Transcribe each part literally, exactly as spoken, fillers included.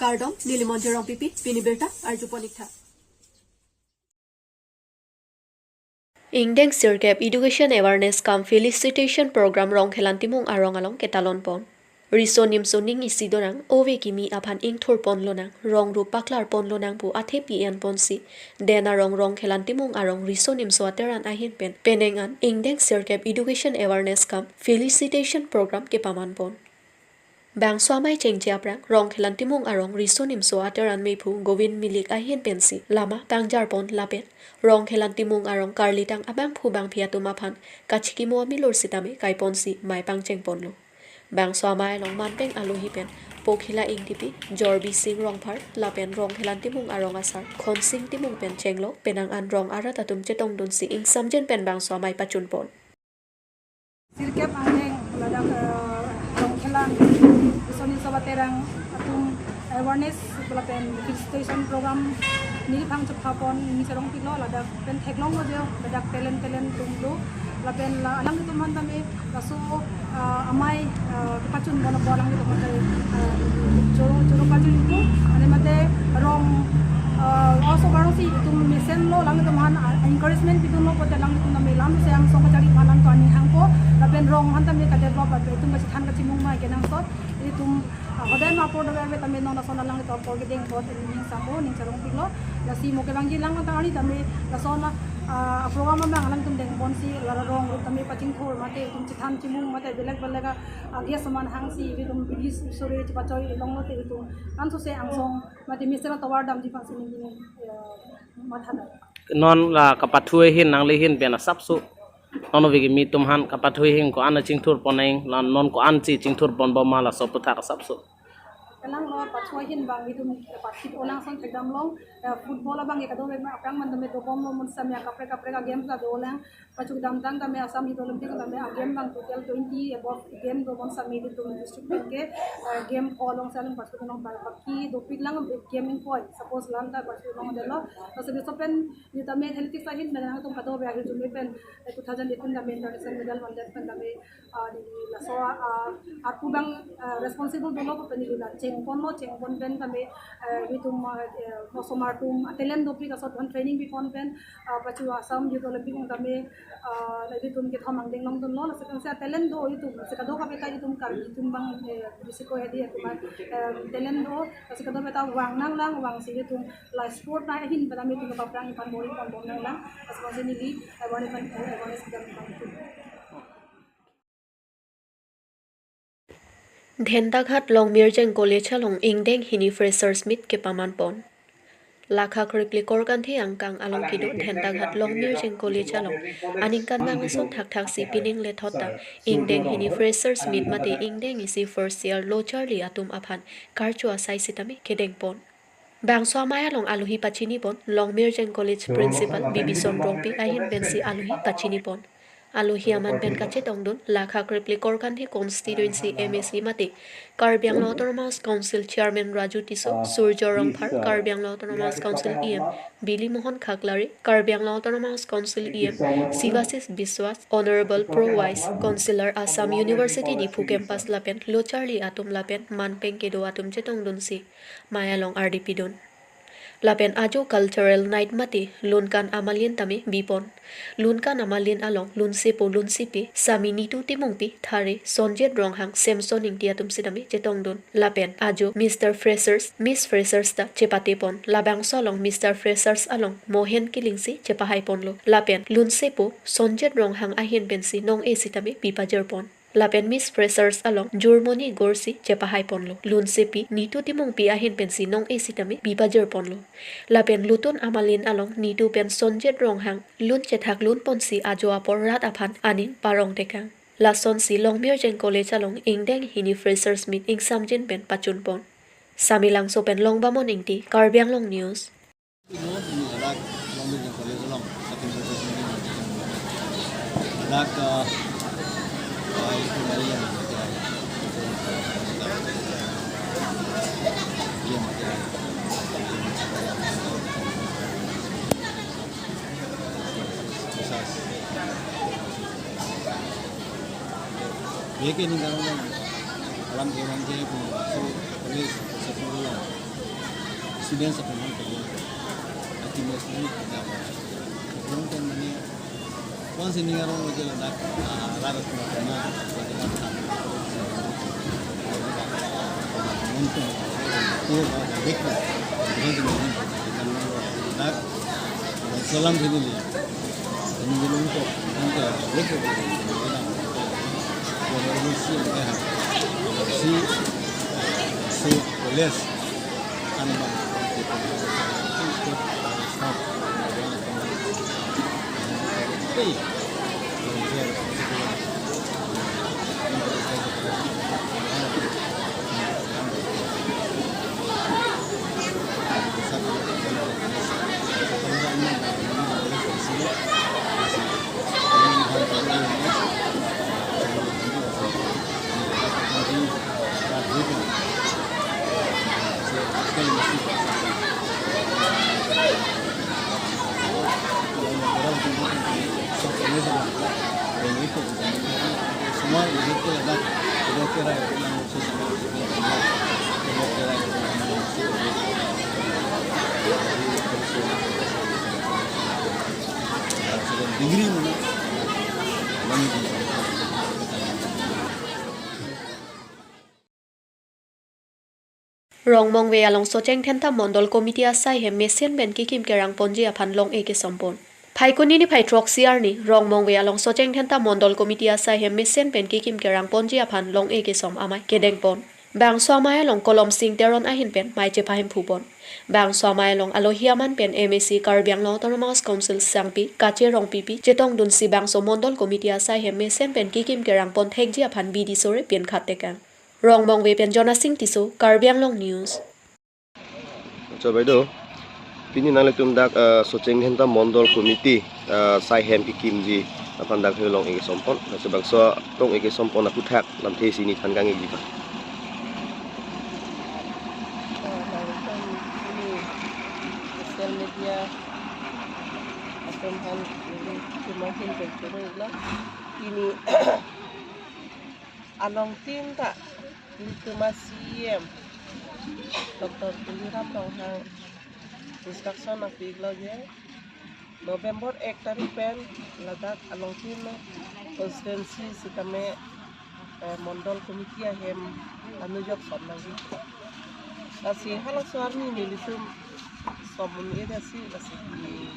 Kardom, neli Monjir Rongpipi, pini birta arjupon ik tha. Ingdeng sirkep Education Awareness cum Felicitation Program Rongkhelan Timung arong along ketalon pon. Riso nimso ning isi donang, ove kimi aphan ingthur pon lonang, rong rup paklar pon lonang pu athepi en ponsi, den arong Rongkhelan Timung arong riso nimso ateran ahin pen, penang an Ingdeng sirkep Education Awareness cum Felicitation Program kepaman pon. Bangso amei chengche aphrang, Rongkhelan Timung arong riso nimso ateran mephu Govind Milik ahin pensi lama pangjar pon lapen Rongkhelan Timung arong karlitang abangphu bangphi atum aphan kachikimo amilur sitame kai ponsi mei pangcheng ponlo. Bangso amei along manpeng alohi pen Pokhila Ingtipi, Jorbi Sing Rongphar lapen Rongkhelan Timung arong asar Khonsing Timung pen chenglo, penang an rong arat atum chetongdunsi ingsamjin pen bangso amei pachun pon. Sirkep angheng ladak, eh, Rongkhelan riso nimso ateran atum awareness lapen felicitation program neliphan chepha pon ning serong pilo, ladak pen theklonglo je ladak talent talent atum do lapen la alanglitum aphan tame laso, eh, amei, eh, pachun pon apot alanglitum aphan, eh, choro choro pachun ipu ane mate rong, eh, also karon si itum mesenlo, alanglitum aphan, ah, encouragement pidunlo pulote alanglitum tame lam se angsong kachari aphan alanglitum aning hangpo lapen rong aphan tame kadevelop lapen itum kachethan kachimung amei kenangsot itum, ah, hodai ma apor dover tame non lason alanglitum apor kedeng apot ning sampo ning serong pilo. Lasi mo kevangji lang mata ani tame lason, ah, program abang alanglitum deng ponsi la rong rup tame pachingthur mate itum chethan chimung mate belek belek a, ah, guest aman hangsi itum bidi sore chepachoi longlo te itum ansose angsong mate mesen atovar damji aphansi neli, eh, matha nang. Non la kapathu ahin nangli ahin pen asapso, non ove kimi atum aphan kapathu ahin ko-an chingthur pon nang, la non ko-ansi chingthur pon bom ma laso aphuthak asapso. Kalang lo pathu ahin abang itum pathit olang son thekdam long, eh, football abang ke kadokave aphrang man tame dobomlo, mun samya kaprek kaprek a-game ta dolang. Pachudam tang tame Assam Youth Olympic tame a-game abang total twenty above game do, mun samya itum district pen ke, eh, game pho along si alang pachudam long, ba baki dopik lang game ingkoi, suppose lam ta pachudam long delo. Laso biso pen itum tame athletics ahin pen nangtum kadokave ahin jume pen, eh, two thousand eighteen tame international medal won det pen tame, ah, di laso, ah, arpu abang, ah, responsible dolo pen di la cheng ponlo, cheng pon pen tame, eh, itum, ah, eh, osomar atum, ah, talent dopik asor aphan training pi pon pen, ah, pachu Assam Youth Olympic tame, ah, la itum kethom angdeng longdunlo, laso kan si talent do itum, si kadokave ta itum Karbi atum abang, eh, bisiko hedi itum, eh, talent do, si kadokave ta vang nanglang, vangsi itum la sport ahin pen tame itum kaprang aphan bor-i pon bom nanglang, laso si neli awareness, awareness program itum. Dentaghat Longmirjeng College along ingdeng hini Freshers Meet kepaman pon. Lakha krepli korkanthi angkang along kedo Dentaghat Longmirjeng College along aningkanvang ason thakthaksi pining lethot ta ingdeng hini Freshers Meet mate ingdeng isi first year lo charli atum aphan karcho asai sitame kedeng pon. Bangso amei along alohi pachini pon Longmirjeng College Principal Bibison Rongpi ahin pensi alohi pachini pon. Alohi aman pen kachetongdun Lakha krepli korkanthi constituency M A C mate Karbi Anglong Autonomous Council Chairman Raju Tisso, Surjo Rongphar, Karbi Anglong Autonomous Council E M Bili Mohan Khaklari, Karbi Anglong Autonomous Council E M Sivasis Biswas, Honorable Pro Vice Chancellor Assam University Diphu Campus lapen lo charli atum lapen manpeng kedo atum chetongdunsi amei along ardi pidun. Lapen ajo cultural night mate lunkan amalin tame bipon. Lunkan amalin along lunsepo lunsepi, Sami Nitu Timungpi, Thare, Sonjet Ronghang, Samson Ingti atum sitame chetongdun. Lapen ajo Mister Freshers, Miss Freshers ta chepatepon. Labangso along Mister Freshers along Mohen Killing si chepahai ponlo. Lapen lunsepo Sonjet Ronghang ahin pensi nong-e sitame bipajir pon. Lapen Miss Freshers along Jurmoni Gorsi chepahai ponlo. Lunsepi Nitu Timungpi ahin pensi nong-e sitame bipajir ponlo. Lapen lutun amalin along Nitu pen Sonjet Ronghang lun chethak lun ponsi ajo apor rat aphan aning parong tekang. Lasonsi Longmirjeng College along ingdeng hini Freshers Meet ingsamjin pen pachun pon. Samelangso pen Longbamon Ingti, Karbi Anglong News. Ladak, Longmirjeng College along, second process meeting. Ladak, uh, uh, itu mari yang, yang, yang, Ye ke ni dalam, dalam ke orang je, so, college, so, so, Students of Hemant Kajol. Ati mo sini kita mo. Long term mane, once in a year, once in a year, ah, rara tuma tuma, Salam sini liya. Ini belum kok, belum kok, belum kok, belum kok. Kalau si ada, si, si, college, kan bang, staff. Hey. Degree mana? Rongmongve along Socheng Dhenta Mondol Committee asai hem mesen pen kekim kerang ponji aphan long-e kesompon. Phaikuni niphai throksi arni, Rongmongve along Socheng Dhenta Mondol Committee asai hem mesen pen kekim kerang ponji aphan long-e kesom amei kedengpon. Bangso amei along Kolom Sing Teron ahin pen mei chepahemphu pon. Bangso amei along alohi aman pen M A C Karbi Anglong Autonomous Council Sangpi, Kache Rongpipi, chetongdunsi bangso Mondol Committee asai hem mesen pen kekim kerang pon thekji aphan bidi sore pen khat tekang. Rongmongve pen Jonasing Tisso, Karbi Anglong News. Acha baideo, pini nanglitum dak, eh, Socheng Dhenta Mondol Committee, eh, sai hem kekimji aphan dak he long-e kesompon. Lasi bangso long-e kesompon aphuthak lamthe isi nithan kangji pa. Social media atum aphan ini cuma hin berkurang lah. Ini along tin ta, nelitum a C E M Doctor Tuliram Ronghang instruction nangpi-iklo je, November ek tarik pen ladak along tin constituency sitame, eh, Mondol Committee ahem anujok som nangji. Lasi halaso arni nelitum som un-e dasi, lasi ki,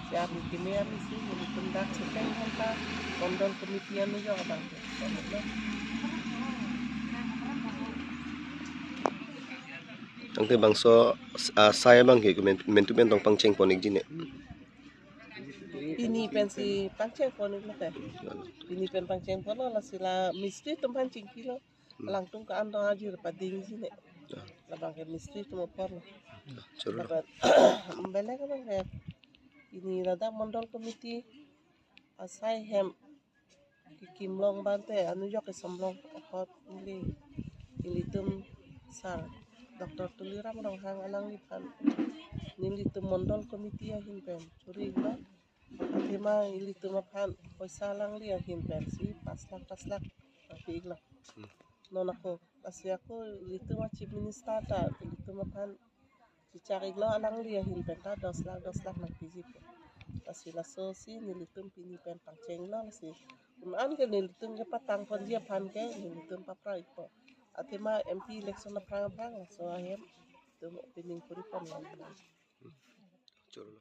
si arni keme arni si nelitum dak Socheng Dhenta Mondol Committee anujok abang som un-e. Tangte bangso, ah, sai abang ke men, mentu pen tong pangcheng pon-ikji ne. Pini pensi pangcheng pon-iklo te. Pini pen pangcheng ponlo, lasi la mistri atum aphan chingkilo. Hmm. Alangtum ke-an tong ajir padingji ne. Ah. Labang ke mistri atum aporlo. Ah, choro. Lapen belek abang ke, ini ladak Mondol Committee asai hem kekim long abang te anujok kesom long apot neli, nelitum sar Doctor Tuliram Ronghang alangliphan nelitum Mondol Committee ahin pen churi-iklo. Athema ilitum aphan poisa alangli ahin pensi pas lakh pas lakh nangpi-iklo. Hmm. Non ako, lasi ako ilitum a Chief Minister ta ilitum aphan chichak-iklo, alangli ahin pen ta dos lakh dos lakh nangpiji pu. Lasi laso si nelitum pini pen pangchenglo, lasi un-an ke nelitum kepatang ponji aphan ke nelitum papra-ikpo. Athema M P election aphrang aphrang laso ahem tum opening kuri ponlo. Choro.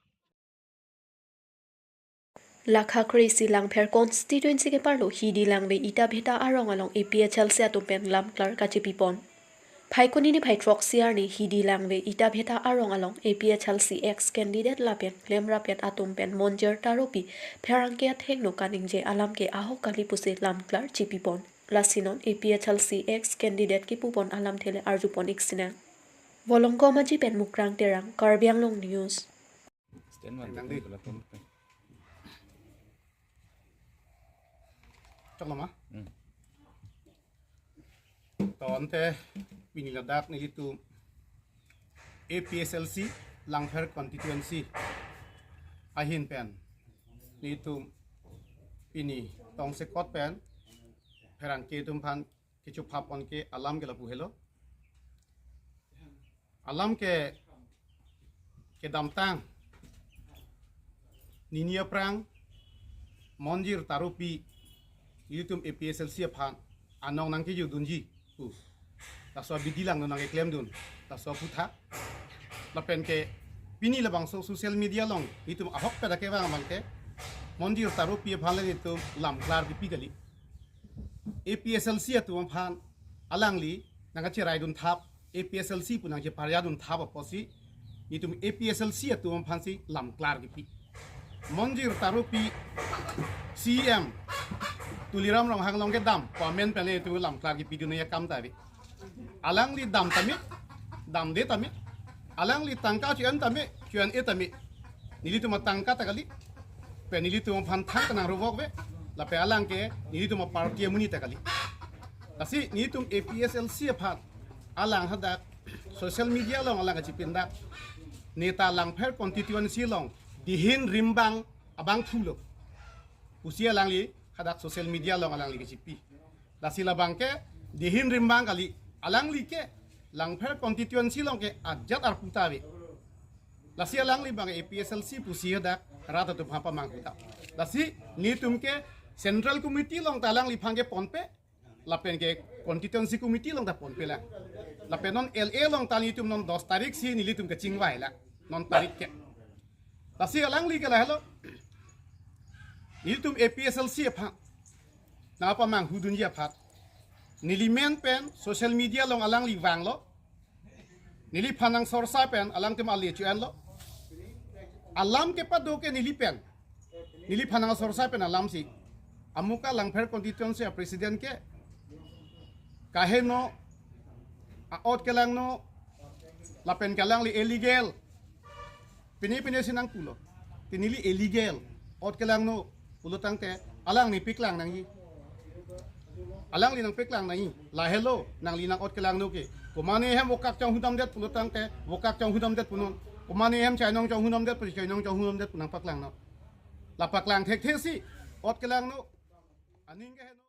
Lakha kre-isi Langpher constituency keparlo Hidi Langve Ita Bheta arong along A P H L C atum pen lamklar kachepipon. Phaikuni niphai throksi arni Hidi Langve Ita Bheta arong along A P H L C ex candidate lapen klemrappet atum pen Monjer Taropi pherangke athengno kaningje alam ke ahok kali pusi lamklar chepipon. Lasi non A P H L C ex candidate kepupon alamthe le arjupon-ik sinang. Volongkom Aji pen Mukrang Terang, Karbi Anglong News. Stand one. Tangdi. Chok lama. Hmm. To ante pini ladak nelitum A P H L C Langpher constituency ahin pen nelitum pini tongsekot pen pherangke atum aphan kechophap-on ke alam ke lapu helo. Alam ke kedamtang nini aphrang Monjir Taropi ilitum A P S L C aphan anong nangkejudunji pu, laso abidi langno nangkeklemdun, laso aputhak. Lapen ke pini labangso social media along itum ahokpet akevang abang ke Monjir Taropi aphan le itum lam klar kipi kali. A P S L C atum aphan alangli nangkacheraidun thap, A P S L C pu nangcheparjadun thap apotsi itum A P S L C atum aphansi lam klar kipi. Monjir Taropi C E M Tuliram Ronghang along kedam pu amen pen le itum lam klar kipidun akam ta ave. Alangli dam tame, damde tame, alangli tangka cho-en tame, cho-en-e tame, nelitum atangka ta kali, pen nelitum aphan thang ta nangrovok ave, lapen alang ke nelitum aparty amonit ta kali. Lasi nelitum A P S L C aphan alang hadak social media along alang kachipindak, neta Langpher constituency along dihin rimbang abangphu lo pusi alangli hadak social media along alangli kachipi. Lasi labang ke dihin rimbang kali, alangli ke Langpher constituency along ke ajat arpu ta ave. Lasi alangli abang A P S L C pusi hadak rat atum aphan pamanghu ta. Lasi nelitum ke Central Committee along ta alangliphan keponpe, lapen ke Constituency Committee along ta ponpe lang. Lapen non L A along ta nelitum non dos tarik si nelitum kachingvai lang, non tarik ke. Lasi alangli ke lahelo, nelitum A P S L C aphan nangpamanghudunji aphan neli men pen social media along alangli vanglo, neliphan nangsorsa pen alangtum ale cho-enlo. Alam kepado ke neli pen, neliphan nangsorsa pen alamsi, amuka Langpher constituency a president ke kaheno, a-ot kelangno, lapen ke alangli illegal, pine pine si nangpulo. Te neli illegal, ot kelangno pulo tangte alangli paklang nangji. Alangli nangpaklang nangji. Lahelo nangli nang-ot kelangno ke. Komane hem vokak chonghudamdet pulo tangte vokak chonghudamdet punon. Komane hem chainong chonghudamdet pu chainong chonghudamdet pu nangpaklangnon. La paklang thekthe si ot kelangno aning ke heno.